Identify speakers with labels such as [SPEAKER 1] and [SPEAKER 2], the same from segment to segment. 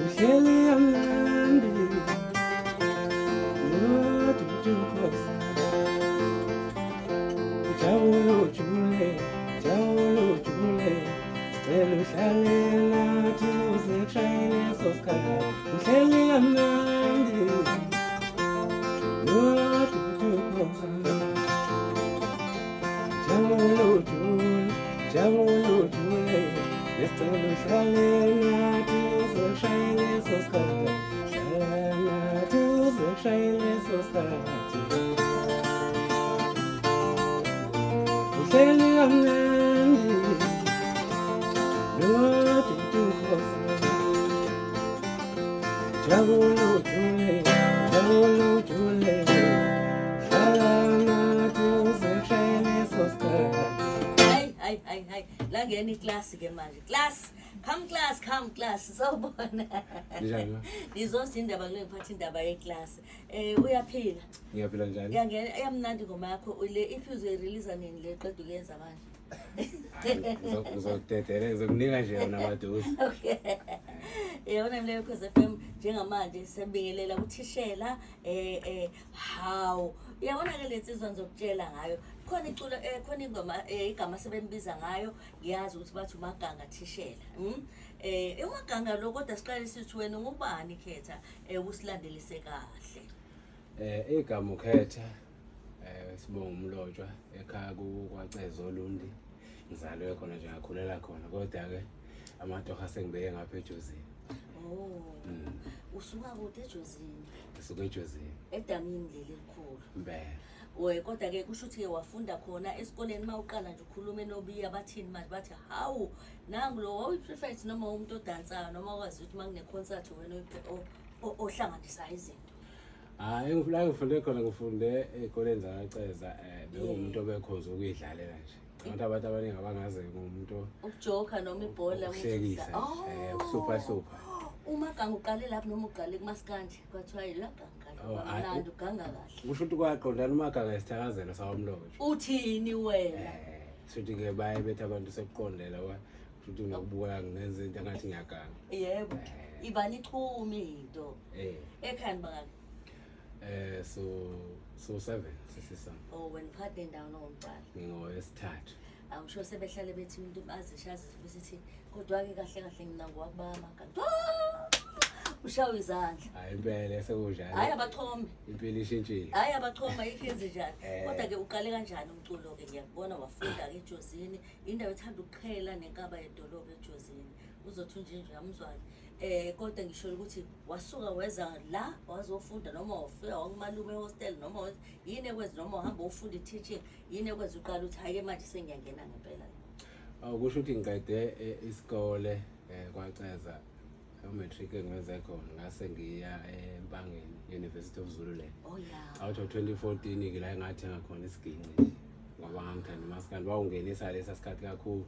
[SPEAKER 1] Uhleli kamnandi noDudukosi, ujabule ujule, jabule ujule, sicela uhlale nathi uze kushaye leso sikhathi. Uhleli kamnandi noDudukosi, jabule ujule, jabule ujule, sicela uhlale nathi uze kushaye leso sikhathi. Hlala nathi uze kushaye leso sikhathi. Uhleli kamnandi noDudukosi, jabule ujule, jabule ujule, hlala nathi uze kushaye leso sikhathi.
[SPEAKER 2] Hayi hayi hayi hayi, langena iklasi ke manje. Class, come class, come class. Sawubona.
[SPEAKER 1] Njani ma?
[SPEAKER 2] Ngizosa indaba kule ngiphatha indaba yeklasi. Uyaphila?
[SPEAKER 1] Ngiyaphila, njani?
[SPEAKER 2] Iyangena, iyamnandi ingoma yakho le. If uzoyi-release nini le qeda ukuyenza manje?
[SPEAKER 1] Hayi, ngizokudedela, ngizokunika nje yona maduze.
[SPEAKER 2] Okay. Yabona mina, Ukhozi FM njengamanje siyabingelela kuthishela. Hawu, uyabona ke lensizwa ngizokutshela ngayo. Khona iculo, khona ingoma, igama sebembiza ngayo, ngiyazi ukuthi bathi uMaganga thishela. UMaganga lo, kodwa siqale sithi wena ngubani, khetha usilandelise kahle.
[SPEAKER 1] Igama ukhetha sibonga umlotshwa, ekhaya kwaCezo Olundi. Ngizalwe khona nje, ngakhulela khona, kodwa ke amatoha sengibeke ngapha eJozini.
[SPEAKER 2] Oh. Usuka kude eJozini?
[SPEAKER 1] Ngisuka eJozini.
[SPEAKER 2] Edamini leli elikhulu.
[SPEAKER 1] Impela.
[SPEAKER 2] We, kodwa ke kusho ukuthi ke wafunda khona esikoleni. Uma uqala nje ukhuluma enobiya, bathini manje? Bathi hawu, nangu lo wawuyi-prefect noma umuntu odansayo noma wazi ukuthi uma kune-concert wena ohlanganisayo izinto?
[SPEAKER 1] Hayi, la ngifunde khona, ngifunde ey'koleni zakaCeza. Bengumuntu obekhonza ukuyidlalela nje. Abantu abaningi abangazi ngumuntu
[SPEAKER 2] ukujoka noma ibhola.
[SPEAKER 1] Ukuhlekisa, ukuhlupha hlupha.
[SPEAKER 2] Umaganga uqale lapho noma uqale kumasikandi, kwathiwa yilaganga?
[SPEAKER 1] Oh, hhayi,
[SPEAKER 2] mnandi, uganga kahle.
[SPEAKER 1] Kusho ukuthi kwaqondana uMaganga isithakazelo sakwamlotshwa.
[SPEAKER 2] Uthini wena?
[SPEAKER 1] Shuthi-ke baye bethi abantu sekuqondela wa shuthi nginokubuka ngenza into engathi ngiyaganga.
[SPEAKER 2] Yebo, iba nichumi into. Ekhaya nibangaki?
[SPEAKER 1] So seven sisisami.
[SPEAKER 2] Oh, wena phakathi nendawo nongomqala?
[SPEAKER 1] Ngingowesithathu.
[SPEAKER 2] I'm sure sebehlale bethi umuntu azishazi sithi, kodwa-ke kahle kahle mina ngowakubaba amaganga, ushawe izandla.
[SPEAKER 1] Hayi, impela sekunjalo.
[SPEAKER 2] Hhayi, abachome.
[SPEAKER 1] Impilo ishintshile.
[SPEAKER 2] Hhayi, abachome, ayikho yenze njani. Kodwa-ke uqale kanjani umculo-ke? Ngiyakubona wafunda-ke eJozini, indawo ethanda ukuqhela nenkaba yedolobha eJozini, uzothi unje nje amzwake. Kodwa ngisho ukuthi wasuka weza la wazofunda noma wafika wakumalume ehostel noma yini ekwenza, noma wahamba ufunda i-teaching, yini ekwenza uqala ukuthi hhayi-ke manje sengiyangena ngempela?
[SPEAKER 1] Awu, kusho ukuthi ngiqede isikole kwaCeza, u-matric engiwenze khona, ngase ngiya eMpangeni University of Zululand.
[SPEAKER 2] Oh ya.
[SPEAKER 1] Out of 2014 ke la engathenga khona isiginci nje, ngoba ngangithanda umasikandi, wawungenisa lesa sikhathi kakhulu.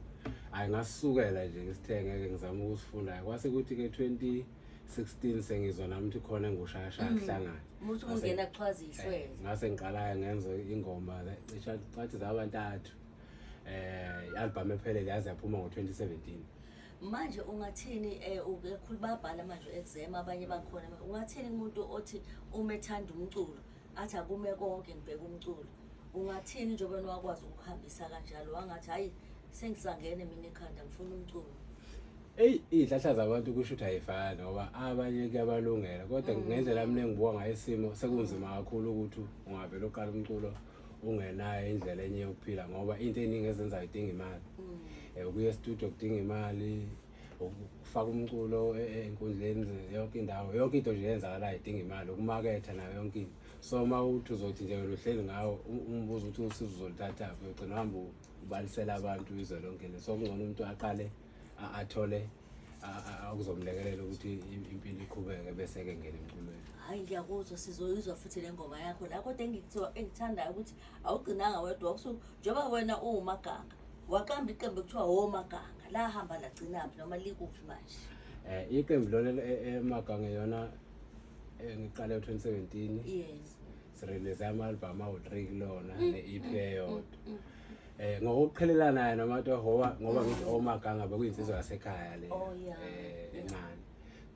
[SPEAKER 1] Hhayi, ngasisukela nje ngisithenge-ke, ngizama ukusifunda. Kwase kuthi-ke 2016 sengizwa nami ukuthi khona engushayashaya kuhlangana.
[SPEAKER 2] Umuthi ungena kuchwaza ihlwele.
[SPEAKER 1] Ngase ngiqala-ke ngenza ingoma cishe cathi zaba ntathu, i-album ephelele yaze yaphuma ngo-2017.
[SPEAKER 2] Manje ungathini, kakhulu bayabhala manje exam abanye bakhona, ungathini kumuntu othi uma ethanda umculo athi akume konke ngibheke umculo? Ungathini njengoba wakwazi ukuhambisa kanjalo, wangathi hayi, sengisangene mina ekhanda, ngifuna umculo?
[SPEAKER 1] Eyi, iy'hlahla zabantu kusho ukuthi ayifani, ngoba abanye kuyabalungela, kodwa ngendlela mina engibuka ngayo isimo, sekunzima kakhulu ukuthi ungavele uqala umculo ungenayo indlela enye yokuphila, ngoba into ey'ningi ezenzayo idinga imali. Ukuya e-studio kudinga imali, ukufaka umculo ey'nkundleni, yonke indawo, yonke into nje eyenzakalayo idinga imali, ukumaketha nayo yonke into. So uma uthi uzothi nje wena uhleli ngawo, umbuzo ukuthi usizo uzoluthathaphi, uyogcina uhambe ubalisela abantu izwe lonke le. So kungcono umuntu aqale athole okuzomlekelela ukuthi impilo iqhubeke, bese-ke ngena emculweni.
[SPEAKER 2] Hhayi, ngiyakuzwa, sizoyizwa futhi le ngoma yakho la. Kodwa engikuthandayo ukuthi awugcinanga wedwa, njengoba wena uwumaganga, waqamba iqembu ekuthiwa omaganga, lahamba lagcinaphi noma likuphi manje?
[SPEAKER 1] Iqembu lona eMagange yona ngiqale 2017.
[SPEAKER 2] Yes.
[SPEAKER 1] Sirelease ama-album awu-3 kulona ne-EP eyodwa. Ngokuqhelelana naye noMatoho, ngoba ngithi oMaganga bekuyinsizwa yasekhaya le.
[SPEAKER 2] Oh, yeah.
[SPEAKER 1] Encane.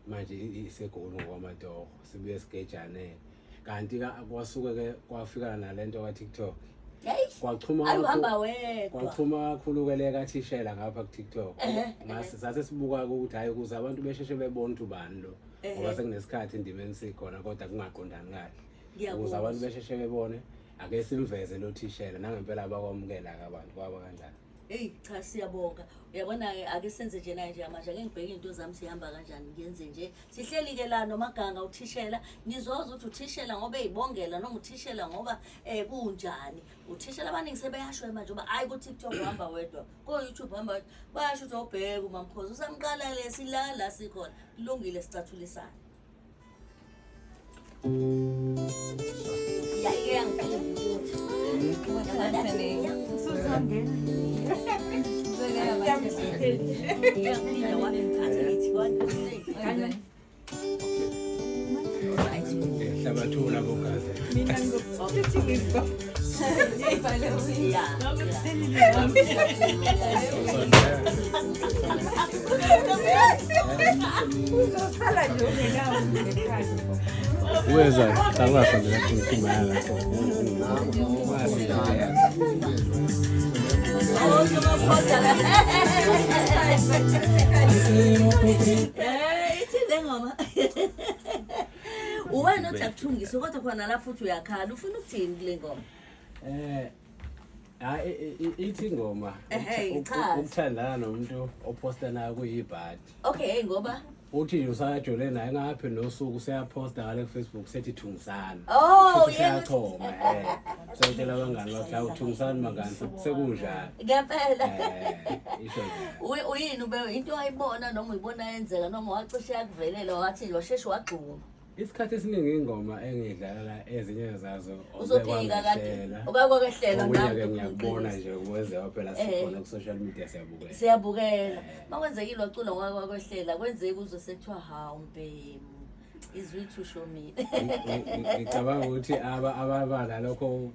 [SPEAKER 1] Manje iseGoli ngokwamatoho, sibuye sigejane. Kanti kwasuke ke kwafika nalento ka TikTok.
[SPEAKER 2] Hey.
[SPEAKER 1] Kwachuma
[SPEAKER 2] Ayi uhamba wedwa.
[SPEAKER 1] Kwachuma kakhulu ke le kathishela ngapha ku TikTok. Ngase sase sibuka ukuthi hayi ukuze abantu besheshe bebone ukuthi ubani lo. Ngoba sekunesikhathi endimeni sikhona kodwa kungaqondani kahle. Ukuze abantu besheshe bebone ake simveze lo thishela nangempela abakwamukela ke abantu kwaba kanjani.
[SPEAKER 2] Hey cha siyabonga. Uyabona ke ake senze nje la nje manje ake ngibheke into zami sihamba kanjani ngiyenze nje. Sihleli ke la noMaganga uthishela. Nizoza ukuthi uthishela ngoba eyibongela noma uthishela ngoba kunjani. Uthishela abaningi sebeyasho manje ngoba hayi ku TikTok uhamba wedwa. Ko YouTube uhamba wedwa. Bayasho ukuthi obheka uMamkhozi usamqala le silala sikhona. Kulungile sicathulisana. Yeah.
[SPEAKER 3] What's happening?
[SPEAKER 1] Hlabathuna bogazi. Weza, awasondela kumala.
[SPEAKER 2] Ithi le ngoma. Uwena othi akuthungise kodwa khona la futhi uyakhala ufuna ukuthini kule ngoma?
[SPEAKER 1] Ithi ingoma ukuthandana nomuntu oposta naye kuyibhadi.
[SPEAKER 2] Okay ngoba
[SPEAKER 1] uthi nje usajole naye ngaphi nosuku useyaphosta ngale ku Facebook sethi thungisana.
[SPEAKER 2] Oh
[SPEAKER 1] yena sewutshela abangani bakhe awuthungisani mangani sekunjani.
[SPEAKER 2] Ngempela.
[SPEAKER 1] Isho nje.
[SPEAKER 2] Uyini ube into ayibona noma uyibona yenzeka noma wacishe yakuvelela wathi washeshe wagxuma.
[SPEAKER 1] Isikhathi esiningi ingoma engidlala ezinye zazo
[SPEAKER 2] uzophika kade okwakwehlelo
[SPEAKER 1] nawe ngiyakubona nje kwenzeka phela sikhona ku social media siyabukela.
[SPEAKER 2] Siyabukela. Makwenzekile wacula ngokwakwehlela kwenzeka uze sekuthiwa hawu mbhemu izwi to show me.
[SPEAKER 1] Ngicabanga ukuthi ababala lokho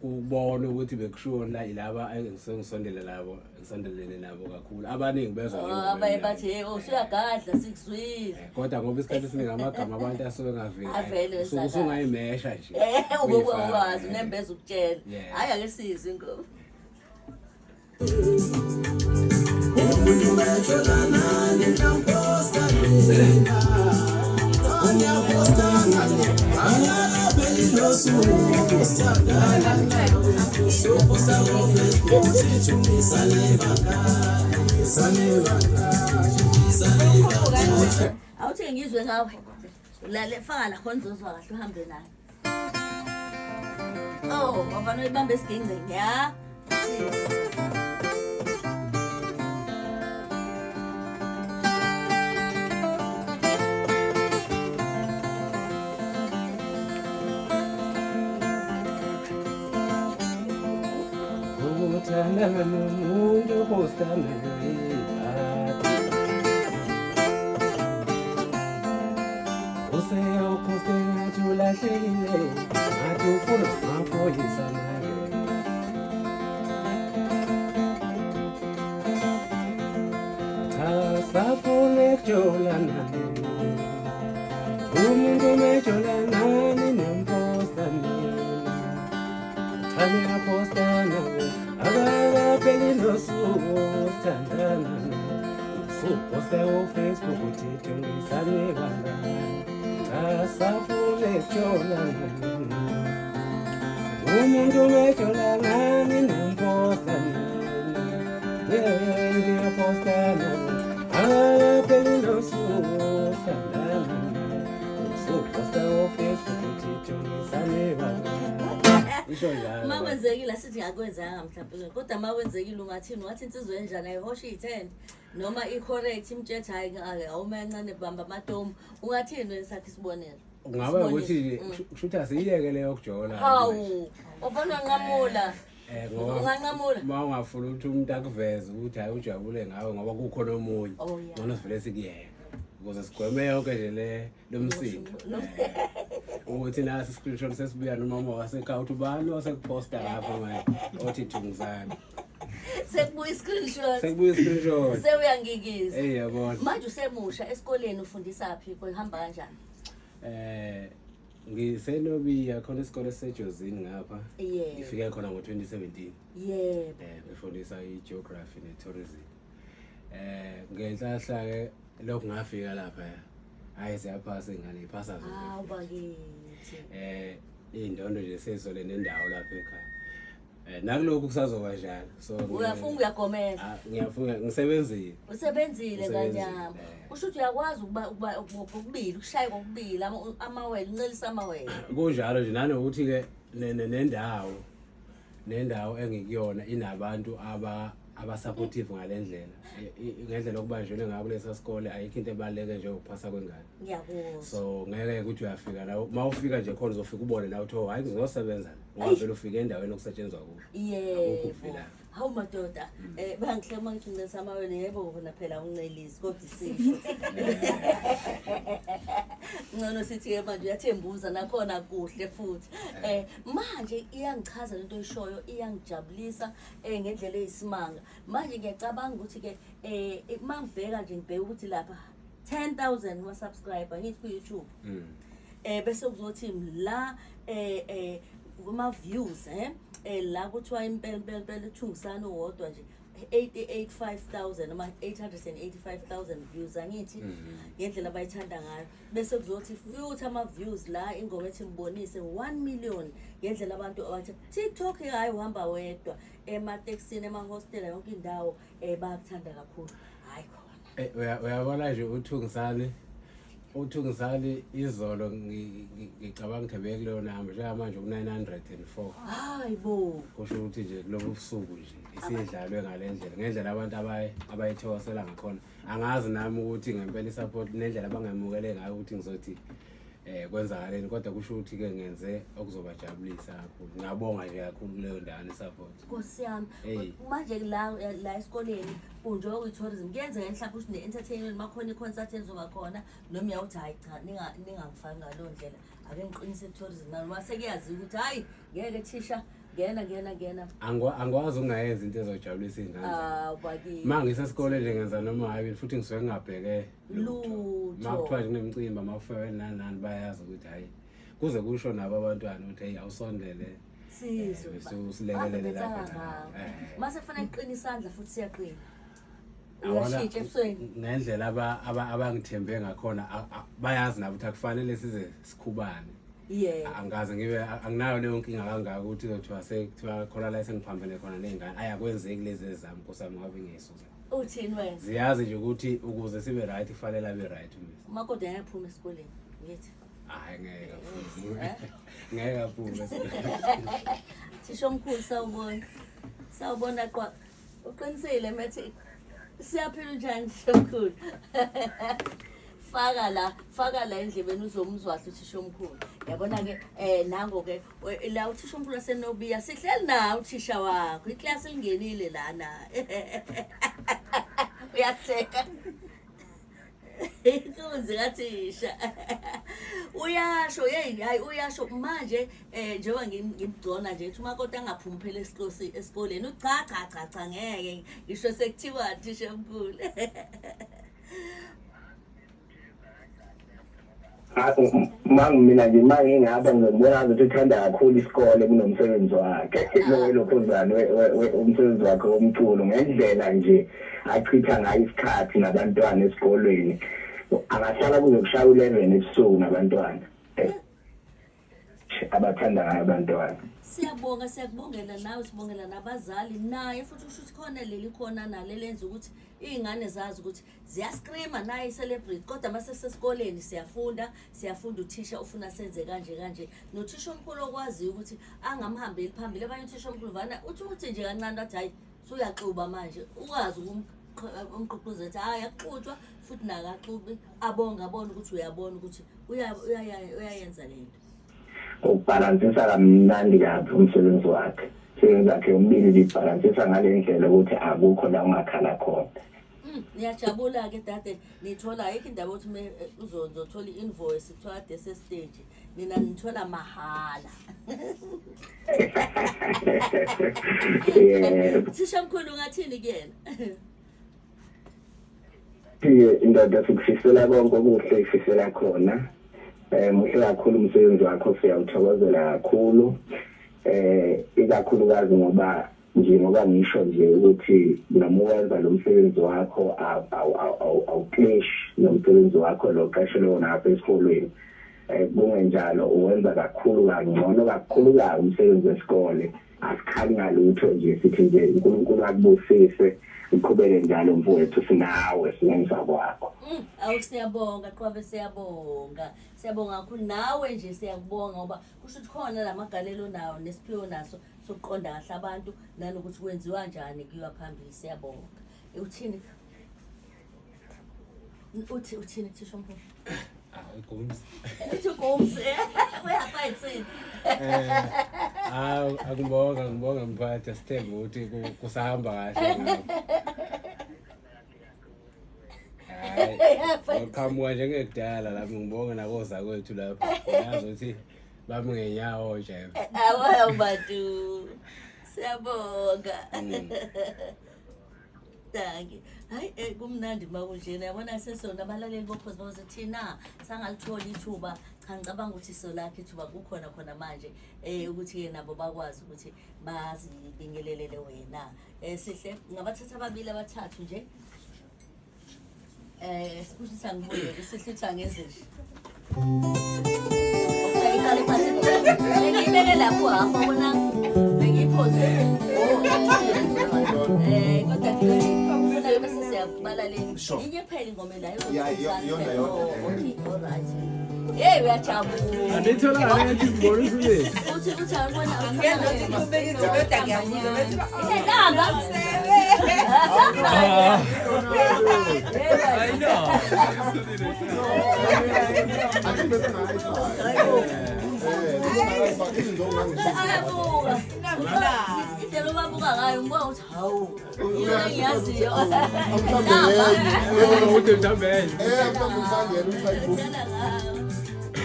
[SPEAKER 1] kubona ukuthi bekushiwo la ilaba engisondele nabo ngisondelene nabo kakhulu abaningi bezwa
[SPEAKER 2] nje abaye bathi hey usuyagadla sikuzwile
[SPEAKER 1] kodwa ngoba isikhathi esiningi amagama abantu asuke ngaveli usungayimesha nje
[SPEAKER 2] ubokwazi unembeza ukutshela hayi ake sizwe ingoma
[SPEAKER 4] umuntu bejolana namposta nina
[SPEAKER 2] Awuthi ngizwe ngawe. Lale faka la khona uzozwa kahle uhambe naye. Oh, bafana uyibambe esigingcini ya.
[SPEAKER 1] Ukuthandana nomuntu opostana ibhadi useyophoste ngathi ulahlekile ngathi ufuna amaphoyisa manje cha safuna ukujola naye umuntu omejola nani namposta nina cha niyaphosta nawe akakapheli nosuku sithandana usuposte uFacebook uthi thungisane bangani cha safuna ukujola nani umuntu omejola nani namposta nina niyaphosta nawe akakapheli nosuku sithandana usuposte uFacebook uthi thungisane bangani.
[SPEAKER 2] Uma kwenzekile asithi ngakwenzanga mhlawumbe kodwa uma kwenzekile ungathini ungathi insizwa enjani ayihoshe iy'thende noma i-correct imtshethe hhayi awume kancane bamba amatomu ungathini wena sakhe isibonelo?
[SPEAKER 1] Kungaba ukuthi kusho ukuthi asiyiyeke leyo kujola.
[SPEAKER 2] Hawu, ufana unqamula. Unganqamula.
[SPEAKER 1] Uma ungafuni ukuthi umuntu akuveze ukuthi hayi ujabule ngawe ngoba kukhona omunye. Ngcono sivele sikuyeke. Ukuze sigweme yonke nje le lomsindo. Ukuthi nasi screenshot sesibuya nomama wasekhaya uthi ubani wasekuphosta lapho manje othi Thungisani.
[SPEAKER 2] Sekubuya i-screenshot.
[SPEAKER 1] Sekubuya i-screenshot.
[SPEAKER 2] Sewuyangikiza.
[SPEAKER 1] Hey yabona.
[SPEAKER 2] Manje usemusha esikoleni ufundisa phi? Kuhamba kanjani?
[SPEAKER 1] Ngisenobiya khona isikole esiseJozini ngapha.
[SPEAKER 2] Yebo.
[SPEAKER 1] Ngifike khona ngo-2017.
[SPEAKER 2] Yebo.
[SPEAKER 1] Ngifundisa i-geography ne-tourism. Ngenhlahla ke lokhu ngafika lapha. Hayi siyaphasa ingane iphasa zonke.
[SPEAKER 2] Hawu bakithi.
[SPEAKER 1] Indondo nje sesole nendawo lapha ekhaya. Nakulokhu kusazoba njalo. So
[SPEAKER 2] uyafunga uyagomela.
[SPEAKER 1] Ah, ngiyafunga ngisebenzile.
[SPEAKER 2] Usebenzile
[SPEAKER 1] Ngisebenzile,
[SPEAKER 2] kanyama. Usho ukuthi uyakwazi ukuba kokubili, ukushaya kokubili amawele, uncelisa amawele.
[SPEAKER 1] Kunjalo nje nanokuthi ke nendawo engikuyona inabantu aba supportive ngalendlela. Ngendlela okubanjelwe ngayo kulesa sikole ayikho into ebaluleke nje ukuphasa kwengane.
[SPEAKER 2] Ngiyakuzwa.
[SPEAKER 1] So ngeke ukuthi uyafika la, uma ufika nje khona uzofika ubone la uthi, oh hayi ngizosebenza la. Ungavele ufike endaweni okusetshenzwa kuyo. Akukho
[SPEAKER 2] Yebo.
[SPEAKER 1] ukuvilapha.
[SPEAKER 2] Hawu madoda, bangihle uma ngithi uncelisa amawele, yebo kona phela uncelisi kodwa isifo. Ngcono sithi ke manje uyathembuza nakhona kuhle futhi. Manje iyangichaza lento oyishoyo, iyangijabulisa ngendlela eyisimanga. Manje ngiyacabanga ukuthi ke mangibheka nje ngibheka ukuthi lapha 10,000 wa subscriber ngithi ku YouTube. Bese kuzothi la kuma views la kuthiwa impela impela impela uThungisani owodwa nje 885,000 noma 885,000 views angithi ngendlela abayithanda ngayo, bese kuzothi futhi ama views la ingoma ethi mbonise 1 million ngendlela abantu abathi TikTok hayi uhamba wedwa ematekisini, emahostela, yonke indawo bayakuthanda kakhulu, hayi khona.
[SPEAKER 1] Uyabona nje uThungisani izolo ngicabanga ukuthi bekuleyo namba njengamanje ku-904.
[SPEAKER 2] Hayi bo.
[SPEAKER 1] Kusho ukuthi nje kulobu busuku nje isidlalwe ngale ndlela, ngendlela abantu abayithokosela ngakhona, angazi nami ukuthi ngempela i-support nendlela abangamukele ngayo ukuthi ngizothi kwenzakaleni, kodwa kusho ukuthi ke ngenze okuzobajabulisa kakhulu. Ngiyabonga nje kakhulu kuleyo ndawo i-support.
[SPEAKER 2] Nkosi yami.
[SPEAKER 1] Hey.
[SPEAKER 2] Manje la esikoleni unjengoba kuyi-tourism kuyenzeka mhlawumbe ukuthi ne-entertainment makhona i-concert enizoba khona noma uyawuthi hayi cha ningangifaki ngaleyo ndlela, ake ngiqinise i-tourism noma sekuyaziwa ukuthi hhayi ngeke thisha ngena ngena ngena.
[SPEAKER 1] Angikwazi ukungayenza into ezojabulisa iy'ngane zami.
[SPEAKER 2] Ah, bakithi.
[SPEAKER 1] Ma ngisesikoleni nje ngenza noma hayi futhi ngisuke ngingabheke lutho.
[SPEAKER 2] Lutho.
[SPEAKER 1] Ma kuthiwa nje kunemicimbi ama-farewell nani nani bayazi ukuthi hhayi kuze kusho nabo abantwana ukuthi heyi awusondele.
[SPEAKER 2] Sizwe.
[SPEAKER 1] Bese usilekelele lapha nalapha.
[SPEAKER 2] Mase kufanele kuqine isandla futhi siyaqina.
[SPEAKER 1] Awona-
[SPEAKER 2] Uyashintsha ebusweni.
[SPEAKER 1] Ngendlela abangithembe ngakhona bayazi nabo ukuthi akufanele size sikhubane. Angikaze ngibe anginayo leyo nkinga kangaka ukuthi kuthiwa sekuthiwa khona la sengiphambene khona ney'ngane, ayi akwenzeki lezi ezami nkosi yami ngabe ngiyisusa.
[SPEAKER 2] Uthini wena?
[SPEAKER 1] Ziyazi nje ukuthi ukuze sibe right kufanele abe right umisa.
[SPEAKER 2] Umakoti angaphuma esikoleni ngithi.
[SPEAKER 1] Hhayi ngeke aphume.
[SPEAKER 2] Eh?
[SPEAKER 1] Ngeke aphume.
[SPEAKER 2] Thisha omkhulu sawubona. Sawubona qwa. Uqinisile methi siyaphila njani thisha omkhulu? Faka la, faka la endlebeni uzomuzwa kahle uthisha omkhulu. Yabona ke nango ke la uthisha omkhulu wasenobiya sihleli nawe uthisha wakho. Iklasi lingenile lana. Uyahleka. Inkunzi kathisha. Uyasho hey hayi uyasho manje njengoba ngimgcona nje uthi umakoti angaphumi phela esikoleni uthi cha cha cha cha ngeke ngisho sekuthiwa thisha omkhulu.
[SPEAKER 5] Mina nje ma ngingaba ngizobona ukuthi uthanda kakhulu isikole kunomsebenzi wakhe lo lokhuzane umsebenzi wakhe womculo, ngendlela nje achitha ngayo isikhathi nabantwana esikolweni, angahlala kuze kushaya u-11 ebusuku nabantwana abathanda ngayo abantwana.
[SPEAKER 2] Siyabonga, siyakubongela nawe, sibongela nabazali naye futhi usho ukuthi khona leli khona nale lenza ukuthi iy'ngane zazi ukuthi ziyascreama naye i-celebrity, kodwa uma sesesikoleni siyafunda, siyafunda, uthisha ufuna senze kanje kanje, nothisha omkhulu okwaziyo ukuthi angamhambeli phambili. Abanye uthisha omkhulu vana uthi uthi nje kancane bathi hhayi suyaxuba manje, ukwazi ukumgqugquzela ukuthi hhayi akuxutshwa futhi nakaxubi, abonge abone ukuthi uyabona ukuthi uyayenza le nto.
[SPEAKER 5] Ukubhalansisa kamnandi kabi umsebenzi wakhe, umsebenzi wakhe yomibili libhalansisa ngale ndlela ukuthi akukho la ungakhala khona.
[SPEAKER 2] Niyajabula-ke dade, nithola ayikho indaba yokuthi uzothola i-invoice kuthiwa kade sesiteji, nina nithola mahhala.
[SPEAKER 5] Yebo.
[SPEAKER 2] Thisha mkhulu ungathini kuyena?
[SPEAKER 5] Indoda, sikufisela konke okuhle ifisela khona. Muhle kakhulu umsebenzi wakho, siyawuthokozela kakhulu. Ikakhulukazi ngoba njengoba ngisho nje ukuthi noma uwenza lo msebenzi wakho awuclash nomsebenzi wakho lo qashelwe wona apha esikolweni. Kungenjalo uwenza kakhulu kangcono kakhulu kabi umsebenzi wesikole. Asikhali ngalutho nje, sithi nje uNkulunkulu akubusise, uqhubeke njalo mfowethu, sinawe singemva kwakho.
[SPEAKER 2] Awu siyabonga Qwabe, siyabonga. Siyabonga kakhulu nawe nje, siyakubonga ngoba kusho ukuthi khona lamagalelo nawo nesiphiwo naso sokuqonda kahle abantu nanokuthi kwenziwa kanjani kuyiwa phambili. Siyabonga. Uthini? Uthi uthini thisha omkhulu?
[SPEAKER 1] Gumsi.
[SPEAKER 2] Uthi gumsi. Uyafayitsini.
[SPEAKER 1] Akubonga, ngibonga mphathi, sithembe ukuthi kusahamba kahle ngakho. Hayi, ngiqhamuka njengekudala lapho, ngibonga nakoza kwethu lapho. Ngiyazi ukuthi bami ngenyawo nje.
[SPEAKER 2] Awu bantu. Siyabonga. Thank you. Hayi, kumnandi makunjena. Yabona sesona abalaleli bokhozi bazothi thina sangalithola ithuba. Cha, ngicabanga ukuthi solakhe ithuba kukhona khona manje ukuthi ke nabo bakwazi ukuthi bazibingelelele wena. Sihle ngabathatha ababili abathathu nje. Sikusho angibuye sihle uthi angenze nje. Iqale phansi. Ngibeke lapho hafa bona bengiphoze. Kodwa ngifuna bese siyabalaleli. Inye phela ingoma la
[SPEAKER 6] yona yona.
[SPEAKER 2] Okay, all right. Hey, uyajabula.
[SPEAKER 1] Andithola ngathi ngibona usule.
[SPEAKER 2] Uthi uthi angibona
[SPEAKER 3] Ngiyazi ukuthi kodwa ngiyakuzwa bethi
[SPEAKER 2] Inhlamba.
[SPEAKER 7] I know.
[SPEAKER 2] Ayabuka. Indlela obabuka ngayo ngibona ukuthi hawu. Yona ngiyaziyo.
[SPEAKER 1] Uthi mhlawumbe enye.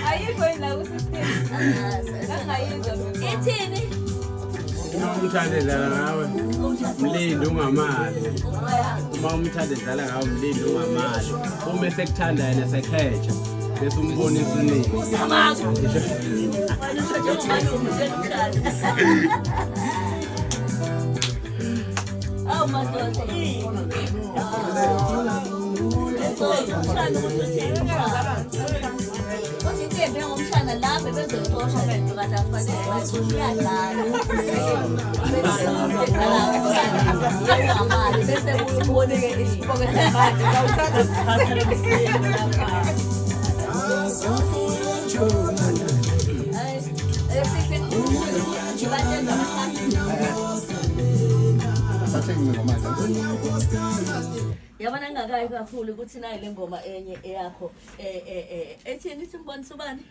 [SPEAKER 3] Ayikho la ku-system. Ngangayizwa before.
[SPEAKER 2] Ithini?
[SPEAKER 1] Uma umthanda edlala ngawe, mlindi ungamali. Uma umthanda edlala ngawe, mlindi ungamali. Uma esekuthanda yena sekheja, bese umbonisa uningi.
[SPEAKER 2] Usamanga. Wena usho njengomalume njengemshana. Awu madoda. Umshana ukuthi uthini umshana. Kodwa into embi ngomshana lapho bezoxosha lento kanti afanele bayixoshe iyadlala. Bese bese
[SPEAKER 3] Uboneke isipoke samanje awuthanda
[SPEAKER 2] Yabona ngingakayi kakhulu ukuthi nayi le ngoma enye eyakho ethini ithi umbonisa ubani?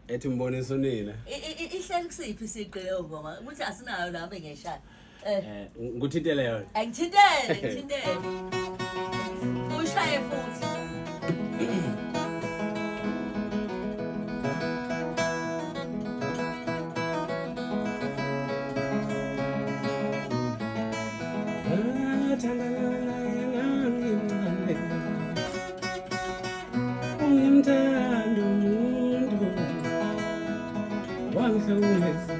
[SPEAKER 1] Ethi umbonisa unina.
[SPEAKER 2] Ihleli kusiphi isiqe leyo ngoma ukuthi asinayo nami ngeshaya.
[SPEAKER 1] Ngikuthintele yona.
[SPEAKER 2] Angithintele, ngithintele. Ushaye futhi.
[SPEAKER 1] Ungimthanda umuntu wangihlukumeza,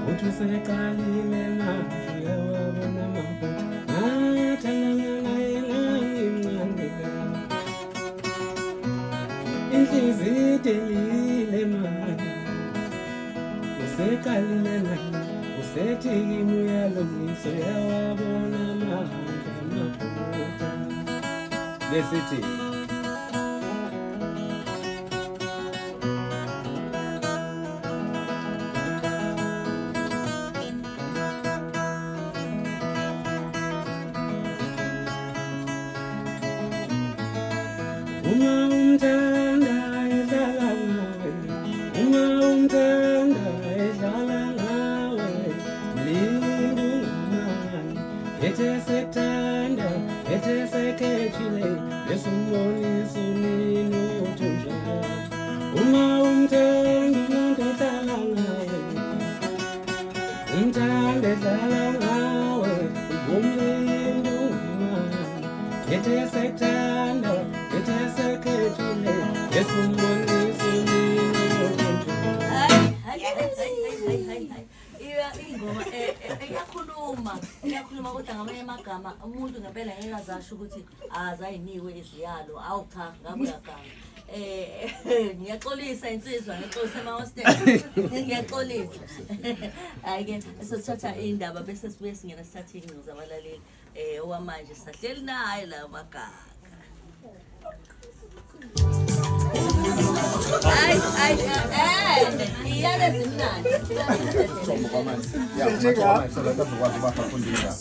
[SPEAKER 1] uthi useqalile manje uyawabona amaphutha. Ngathandana naye ngangimncane, inhliziyo idelile manje, useqalile naye usethi kimi uyalungisa, uyawabona manje amaphutha. Besithi uma umthanda edlala ngawe, uma umthanda edlala ngawe, mlindi ungamali ethe sekuthanda umbonisa unini ukuthi unjani. Uma umthanda umuntu ehlala ngawe, umthanda ehlala ngawe, ubumlindi ungamazi. Ngithi sekuthanda, ngithi sekhethile, Yesu umbonisa unini ukuthi unjani.
[SPEAKER 2] Hayi, hayi, hayi, hayi, hayi, hayi. Ingoma iyakhuluma, iyakhuluma kodwa ngamanye amagama umuntu ngempela ngeke azasho ukuthi azayinikwe iziyalo. Awu cha, ngabe uyaganga. Ngiyaxolisa insizwa, ngiyaxolisa emahostela. Ngiyaxolisa. Hayi ke sothatha indaba bese sibuye singena sithathe ingcingo zabalaleli. Okwamanje sahleli naye la magaga. Hayi, hayi, iyale zimnandi.
[SPEAKER 6] Isithombo kwamanzi. Ya, kwamanzi, so abantu bazokwazi ukuba bafunda indaba.